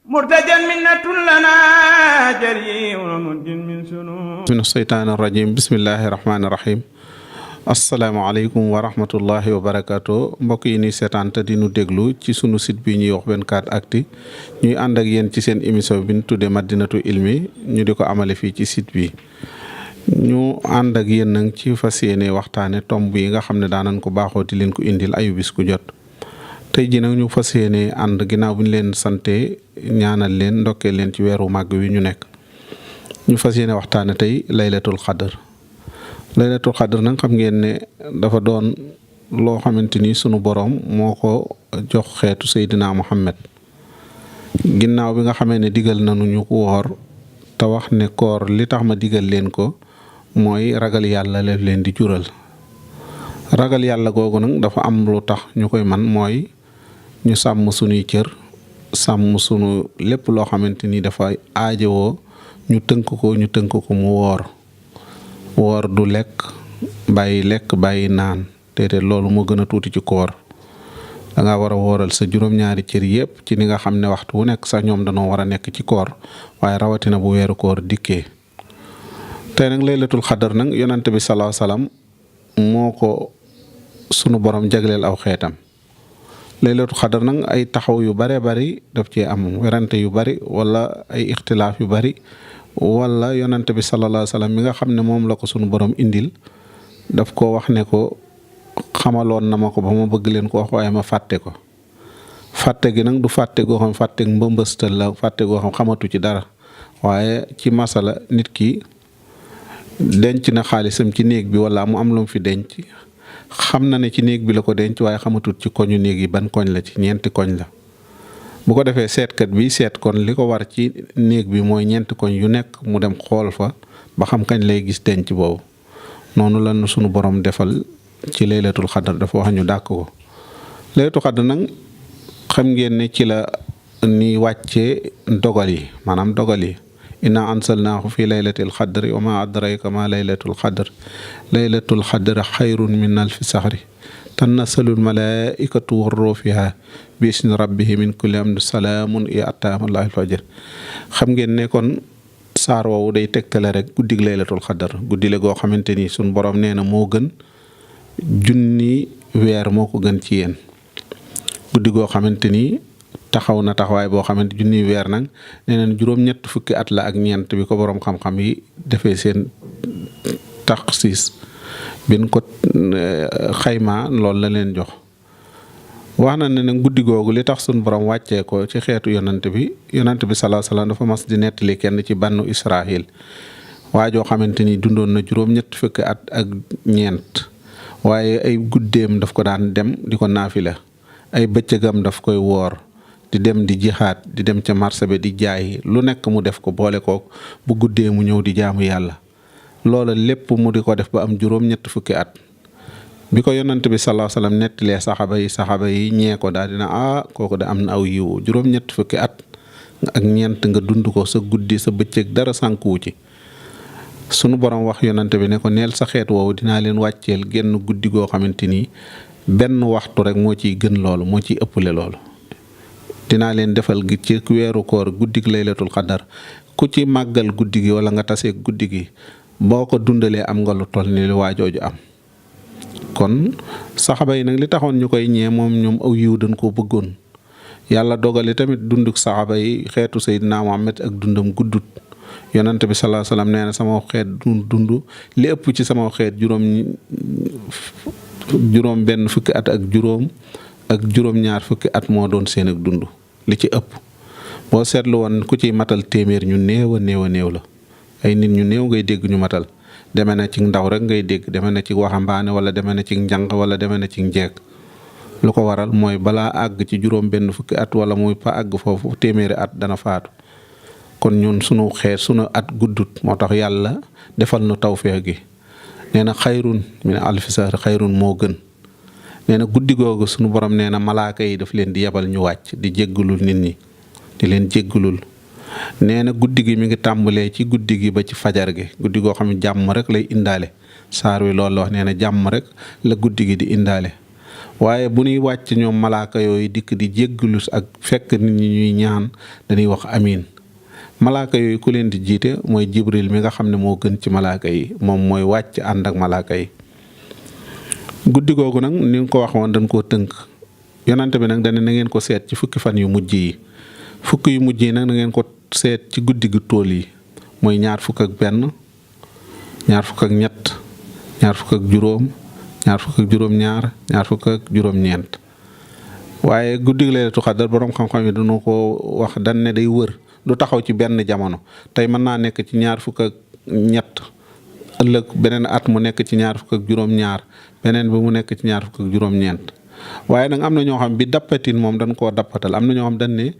مرتجا منة لنا جريء ومنج من سنون من الشيطان الرجيم بسم الله الرحمن الرحيم asalaamaaleykum wa rahmatullahi wa barakaatu mbokk yi ni seetaan te di nu déglu ci sunu site bi ñuy wax 24actu ñuy ànd ak yéen ci seen émission bi ñu tuddee Madinatu Ilmi ñu di ko amale fii ci site bi ñu ànd ak yéen nag ci fas yéene waxtaane tomb yi nga xam ne daanan ko baaxoo di leen ko indil ayu bis ku jot tey ji nag ñu fas yéene ànd ginnaaw bu ñu leen sante ñaanal leen ndokkee leen ci weeru màgg wi ñu nekk ñu fas yéene waxtaane tey laylatul xadr laylatul xadr nag xam ngeen ne dafa doon loo xamante ni sunu borom moo ko jox xeetu Seydina Muhammad ginnaaw bi nga xamee ne digal nañu ñu ko woor te wax ne koor li tax ma digal leen ko mooy ragal yàlla la leen di jural ragal yàlla googu nag dafa am lu tax ñu koy man mooy ñu sàmm sunuy cër sàmm sunu lépp loo xamante ni dafa aajowoo ñu tënk ko mu woor du lekk bàyyi naan te loolu moo gën a tuuti ci koor danga war a wooral sa juróom-ñaari cër yépp ci ni nga xam ne waxtu wu nekk sax ñoom danoo war a nekk ci koor waaye rawatina bu weeru koor dikkee tey nag laylatul xadar nag yonante bi salaahu salaam moo ko sunu borom jagleel aw xeetam laylatul xadar nag ay taxaw yu bare bari daf cee am werante yu bari wala ay ixtilaaf yu bari wala yonante bi sallallahu alayhi wa sallam mi nga xam ne moom la ko sunu borom indil daf ko wax ne ko xamaloon na ma ko ba ma bëgg leen ko wax waaye ma fàtte ko fàtte gi nag du fàtte goo xam fàtte mbëmbëstal la fàtte goo xam xamatu ci dara waaye ci masala nit ki denc na xaalisam ci néeg bi wala mu am lu mu fi denc xam na ne ci néeg bi la ko denc waaye xamatut ci koñu néeg yi ban koñ la ci ñeenti koñ la bu ko defee seetkat bi seet kon li ko war ci néeg bi mooy ñeenti koñ yu nekk mu dem xool fa ba xam kañ lay gis denc boobu noonu la sunu borom defal ci laylatul xadar dafa wax ñu dàkk ko laylatul xadar nag xam ngeen ne ci la ni wàccee dogal yi maanaam dogal yi inna ansalnaahu fi laylatil xadri wa ma adraka ma laylatul xadr laylatul xadr xayrun min alfi saxri tanassalul malaikatu warruuhu fiha bi isni rabbihi min kulli amrin salaamun hiya hattaa matla'il fajr xam ngeen ne kon saar woowu day tegtale rek guddig laylatul xadar guddi la goo xamante ni suñ borom nee na moo gën junni weer moo ko gën ci yéen guddi goo xamante ni taxaw na taxawaay boo xamante junni weer nag nee nañ juróom-ñett fukki at la ak ñeent bi ko borom xam-xam yi defee seen taxsiis bin ko xayma loolu la leen jox wax na ne nag guddi googu li tax suñ borom wàccee ko ci xeetu yonant bi sallallahu alayhi wasallam dafa mas di nettali kenn ci bannu Israël waa joo xamante ni dundoon na juróom-ñett fukki at ak ñeent waaye ay guddeem daf ko daan dem di ko naafila ay bëccëgam daf koy woor di dem di jixaat di dem ca marché bi di jaay lu nekk mu def ko boole kook bu guddee mu ñëw di jaamu yàlla loola lépp mu di ko def ba am juróom-ñett fukki at bi ko yonant bi sallallahu alayhi wasallam nettalee saxaaba yi ñee ko daal dina kooku da am na aw yiwu juróom-ñett fukki at ak ñeent nga dund ko sa guddi sa bëccëg dara sànkuwu ci sunu borom wax yonant bi ne ko neel sa xeet woowu dinaa leen wàcceel genn guddi goo xamante ni benn waxtu rek moo ciy gën loolu moo ciy ëppale loolu dinaa leen defal gi ci weeru koor guddig laylatul xadar ku ci màggal guddi gi wala nga tasee guddi gi boo ko dundalee am nga lu toll ni li waajooju am kon saxaba yi nag li taxoon ñu koy ñee moom ñoom aw yiw dañ koo bëggoon yàlla dogale tamit dunduk saxaba yi xeetu Seydina Muhammad ak dundam guddut yonante bi sallallahu alayhi wasallam nee na sama xeet dund li ëpp ci sama xeet juróom benn fukki at ak juróom-ñaar fukki at moo doon seen ak dund li ci ëpp boo seetlu woon ku ciy matal téeméer ñu néew a néew la ay nit ñu néew ngay dégg ñu matal deme na ci ndaw rek ngay dégg deme na ci waxambaane wala deme na ci njàng wala deme na ci njeeg lu ko waral mooy balaa àgg ci juróom benn fukki at wala muy pa àgg foofu téeméeri at dana faatu kon ñun sunu xeet sunu at guddut moo tax yàlla defal nu tawfeex gi nee na xayrun min alfi sahr xayrun moo gën nee na guddi googu sunu borom nee na malaaka yi daf leen di yebal ñu wàcc di jéggalul nit ñi di leen jéggalul nee na guddi gi mi ngi tàmbalee ci guddi gi ba ci fajar gi guddi goo xam ne jàmm rek lay indaale saar wi loolu la wax nee na jàmm rek la guddi gi di indaale waaye bu ñuy wàcc ñoom malaaka yooyu dikk di jéggalus ak fekk nit ñi ñuy ñaan dañuy wax amiin. malaaka yooyu ku leen di jiite mooy jibril mi nga xam ne moo gën ci malaaka yi moom mooy wàcc ànd ak malaaka yi. guddi googu nag ni nga ko wax woon dañ koo tënk yonante bi nag dane na ngeen ko seet ci fukki fan yu mujj yi. fukki yu mujj yi nag na ngeen ko seet ci guddi gu tool yi mooy 21 23 24 juróom juróom-ñaar juróom-ñeent. waaye guddi laylatul xadar borom xam-xam yi dañu ko wax dañ ne day wër du taxaw ci benn jamono tey mën naa nekk ci 23 ëllëg beneen at mu nekk ci 24 juróom-ñaar beneen bi mu nekk ci 24 juróom-ñeent. waaye nag am na ñoo xam bi dappatin moom dañ koo dappatal am na ñoo xam dañ ne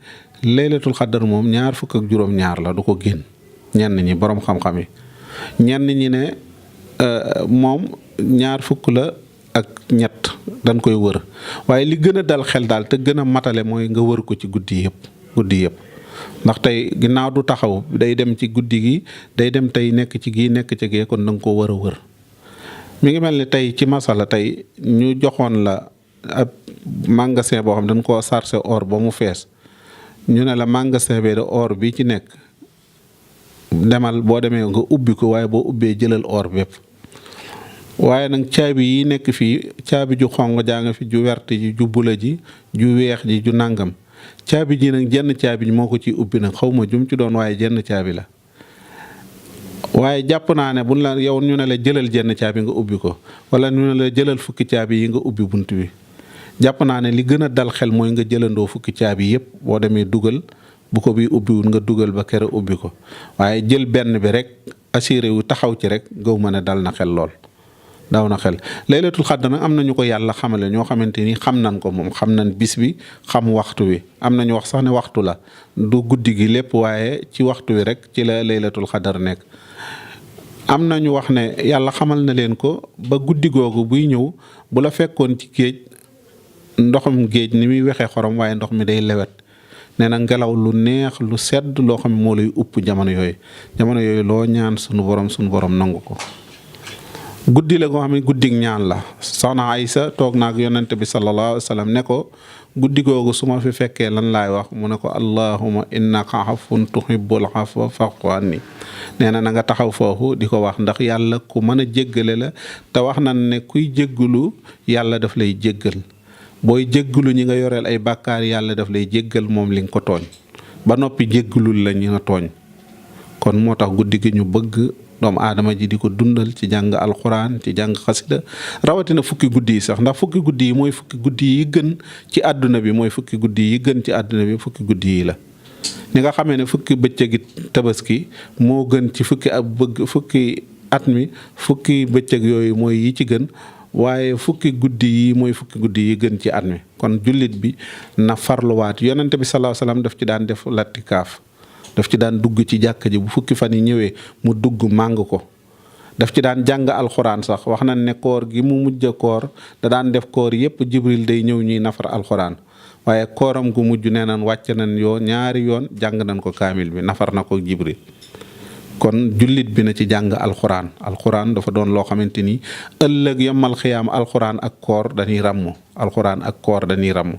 laylatul xadar moom 24 juróom-ñaar la du ko génn ñenn ñi borom xam-xam yi ñenn ñi ne moom 20 la ak ñett dañ koy wër waaye li gën a dal xel daal te gën a matale mooy nga wër ko ci guddi yëpp ndax tey ginnaaw du taxaw day dem ci guddi gi day dem tey nekk ci gii nekk ci gee kon da nga ko war a wër. mi ngi mel ni tey ci masala tey ñu joxoon la ab magasin boo xam dañ koo chargé or ba mu fees ñu ne la magasin bi de or bi ci nekk demal boo demee nga ubbi ko waaye boo ubbee jëlal or bépp. waaye nag caabi yi nekk fii caabi ju xong jaa nga fi ju wert ji ju bula ji ju weex ji ju nàngam caabi ji nag jenn caabi ji moo ko ciy ubbi nag xaw ma jum ci doon waaye jenn caabi la. waaye jàpp naa ne buñ la yow ñu ne la jëlal jenn caabi nga ubbi ko wala ñu ne la jëlal fukki caabi yi nga ubbi bunt bi jàpp naa ne li gën a dal xel mooy nga jëlandoo fukki caabi yëpp boo demee dugal bu ko bi ubbiwul nga dugal ba kere ubbi ko waaye jël benn bi rek assuré wu taxaw ci rek gaw ma ne dal na xel lool. daw na xel laylatul xadr nag am na ñu ko yàlla xamale ñoo xamante ni xam nañ ko moom xam nañ bis bi xam waxtu wi am na ñu wax sax ne waxtu la du guddi gi lépp waaye ci waxtu wi rek ci la laylatul xadr nekk. am na ñu wax ne yàlla xamal na leen ko ba guddi googu buy ñëw bu la fekkoon ci géej ndoxum géej ni muy wexee xorom waaye ndox mi day lewet nee na ngelaw lu neex lu sedd loo xam ne moo lay upp jamono yooyu loo ñaan sunu borom nangu ko. guddi la goo xam ne guddig ñaan la soxna Aysa toog naag yonente bi sallallahu alayhi wa sallam ne ko guddi googu su ma fi fekkee lan laay wax mu ne ko allahumma innaka afun tuhibbul afwa fa'fu anni nee na nga taxaw foofu di ko wax ndax yàlla ku mën a jéggale la te wax nañ ne kuy jéggalu yàlla daf lay jéggal booy jéggalu ñi nga yoreel ay bàkkaar yàlla daf lay jéggal moom li nga ko tooñ ba noppi jéggalul la ñi nga tooñ kon moo tax guddi gi ñu bëgg doomu aadama ji di ko dundal ci jàng alxuraan ci jàng xasida rawatina fukki guddi yi sax ndax fukki guddi yi mooy fukki guddi yi gën ci àdduna bi fukki guddi yi la. ni nga xamee ne fukki bëccëgi tabaski moo gën ci fukki at mi fukki bëccëg yooyu mooy yi ci gën waaye fukki guddi yi mooy fukki guddi yi gën ci at mi kon jullit bi na farluwaat yonente bi sallallahu alayhi wasallam daf ci daan def latikaaf daf ci daan dugg ci jàkka ji bu fukki fan yi ñëwee mu dugg màng ko daf ci daan jàng alxuraan sax wax nañ ne koor gi mu mujj koor da daan def koor yépp jibril day ñëw ñuy nafar alxuraan waaye kooram gu mujj nee nañ wàcc nañ ñaari yoon jàng nañ ko kaamil bi nafar na ko jibril kon jullit bi na ci jàng alxuraan dafa doon loo xamante ni ëllëg yomal xiyaam alxuraan ak koor dañuy ràmm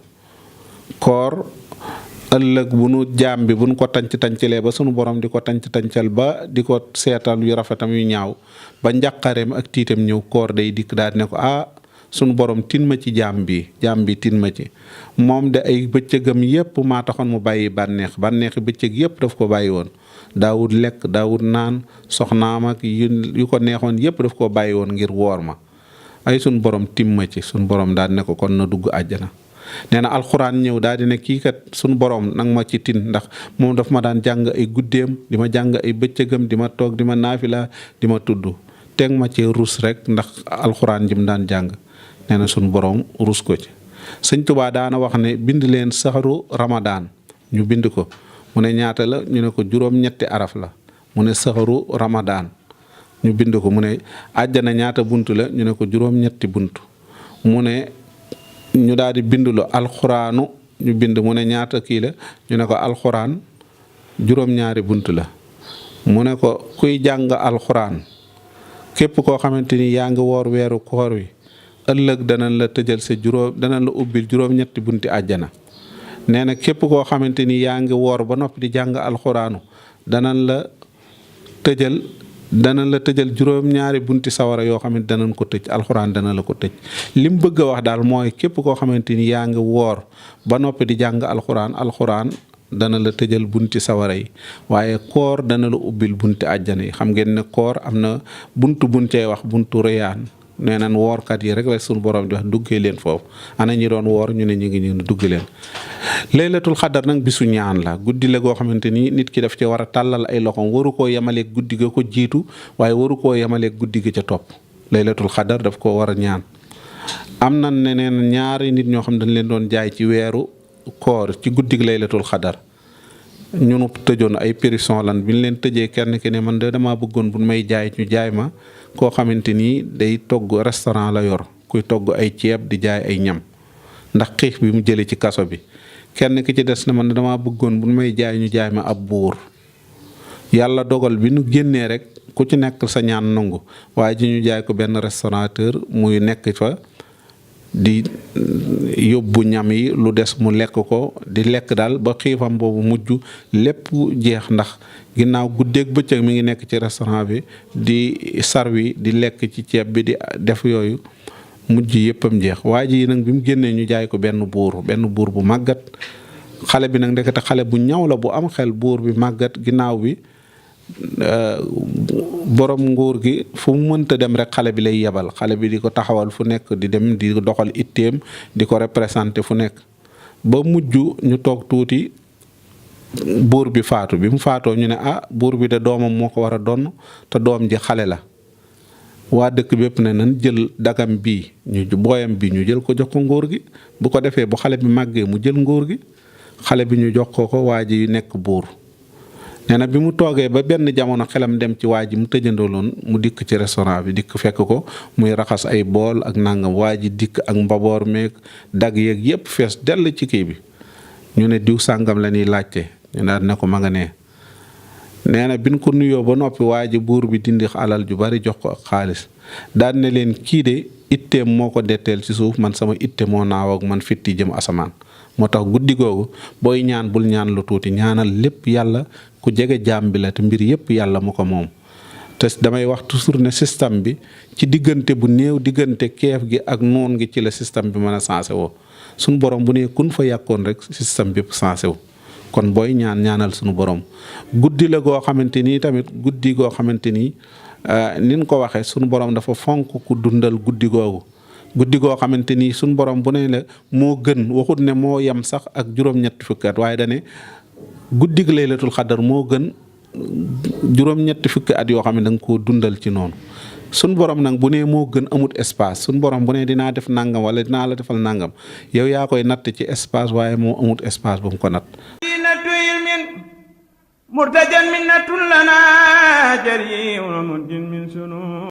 koor ëllëg bu nu jaam bi bu nu ko tàncalee ba sunu borom di ko tàncal ba di ko seetal yu rafetam yu ñaaw ba njàqareem ak tiitam ñëw koor day dikk daal ne ko sunu borom tin ma ci jaam bi tin ma ci moom de ay bëccëgam yépp maa taxoon mu bàyyi bànneexi bëccëg yépp daf ko bàyyi woon daawud lekk daawud naan soxnaam ak yu ko neexoon yépp daf ko bàyyi woon ngir woor ma ay sunu borom tim ma ci sunu borom daal ne ko kon na dugg àjjana. nee na alxuraan ñëw daal di ne kii kat sunu borom nag ma ci tin ndax moom daf ma daan jàng ay guddeem di ma jàng ay bëccëgam di ma toog di ma naafila di ma tudd teg ma ci rus rek ndax alxuraan ji mu daan jàng nee na sunu borom rus ko ci. sëñ Tuubaa daana wax ne bind leen saxaru Ramadan ñu bind ko mu ne ñaata la ñu ne ko juróom-ñetti araf la mu ne saxaru Ramadan ñu bind ko mu ne àjjana ñaata bunt la ñu ne ko juróom-ñetti bunt mu ne. ñu daal di bindulu alxuraanu ñu bind mu ne ñaata kii la ñu ne ko alxuraan juróom-ñaari bunt la mu ne ko kuy jàng alxuraan képp koo xamante ni yaa ngi woor weeru koor wi ëllëg danañ la tëjal danañ la ubbil juróom-ñetti bunti àjjana. nee na képp koo xamante ni yaa ngi woor ba noppi di jàng alxuraanu danañ la tëjal juróom-ñaari bunti sawara yoo xamante danañ ko tëj alxuraan dana la ko tëj. lim bëgg a wax daal mooy képp koo xamante ni yaa ngi woor ba noppi di jàng alxuraan dana la tëjal bunti sawara yi waaye koor dana la ubbil bunti àjjana yi. xam ngeen ne koor am na buñ cey wax buntu rëyaan. nee nañ woorkat yi rek la suñu borom di wax duggee leen foofu ana ñi doon woor ñu ne ñu ngi dugg leen. laylatul xadar nag bisu ñaan la guddi la goo xamante ni nit ki daf ci war a tàllal ay loxoom waru koo yemaleeg guddi ga ko jiitu waaye waru koo yemaleeg guddi ga ca topp. laylatul xadar daf ko war a ñaan. am na neneen ñaari nit ñoo xam dañ leen doon jaay ci weeru koor ci guddig laylatul xadar ñunu tëjoon ay prison lan bi ñu leen tëjee kenn ki ne man de damaa bëggoon bu may jaay ñu jaay ma koo xamante ni day togg restaurant la yor kuy togg ay ceeb di jaay ay ñam ndax xiif bi mu jëlee ci kaso bi. kenn ki ci des na man damaa bëggoon bu may jaay ñu jaay ma ab buur. yàlla dogal bi nu génnee rek ku ci nekk sa ñaan nangu waaye ji ñu jaay ko benn restaurateur muy nekk fa di yóbbu ñam yi lu des mu lekk ko di lekk daal ba xiifam boobu mujj lépp jeex ndax ginnaaw guddeeg bëccëg mi ngi nekk ci restaurant bi di sarwi di lekk ci ceeb bi di def yooyu mujj yëppam jeex. waa ji nag bi mu génnee ñu jaay ko benn buur bu màggat. xale bi nag ndekete xale bu ñaw la bu am xel. buur bi màggat ginnaaw bi borom nguur gi fu mu mënta dem rek xale bi lay yebal xale bi di ko taxawal fu nekk di dem di doxal itteem di ko représenté fu nekk ba mujj ñu toog tuuti buur bi faatu. bi mu faatoo ñu ne buur bi de doomam moo ko war a donn te doom ji xale la. waa dëkk bépp ne nan jël dagam bii booyam bi ñu jël ko jox ko nguur gi bu ko defee bu xale bi màggee mu jël nguur gi. xale bi ñu jox ko waa ji nekk buur. nee na bi mu toogee ba benn jamono xelam dem ci waa ji mu tëjandooloon mu dikk ci restaurant bi dikk fekk ko muy raxas ay bool ak nangam waa ji dikk ak mbaboor meeg dag yeeg yépp fees dell ci kii bi. ñu ne diw sàngam la ñuy laajte ñu daal ne ko ma nga nee. nee na bi ñu ko nuyoo ba noppi waa ji buur bi dindi alal ju bari jox ko ak xaalis daal ne leen kii de itteem moo ko detteel ci suuf man sama itte moo naaw ak man fitti jëm asamaan. moo tax guddi googu booy ñaan bul ñaan lu tuuti ñaanal lépp yàlla ku jege jaam bi la te mbir yépp yàlla mu ko moom. te damay wax toujours ne système bi ci diggante bu néew diggante keef gi ak noon gi ci la système bi mën a sensé woo suñu borom bu ne kun fa yàkkoon rek système bi sensé wu. kon booy ñaanal suñu borom guddi la goo xamante ni tamit guddi goo xamante ni nin ko waxee suñu borom dafa fonk ku dundal guddi googu. guddi goo xamante ni suñ borom bu ne la moo gën waxut ne moo yem sax ak juróom-ñetti fukki at waaye dane guddi gi laylatul xadar moo gën juróom-ñetti fukki at yoo xam ne da nga koo dundal ci noonu. suñ borom nag bu ne moo gën amut espace suñ borom bu ne dinaa def nangam wala dinaa la defal nangam yow yaa koy natt ci espace waaye moo amut espace bu mu ko natt.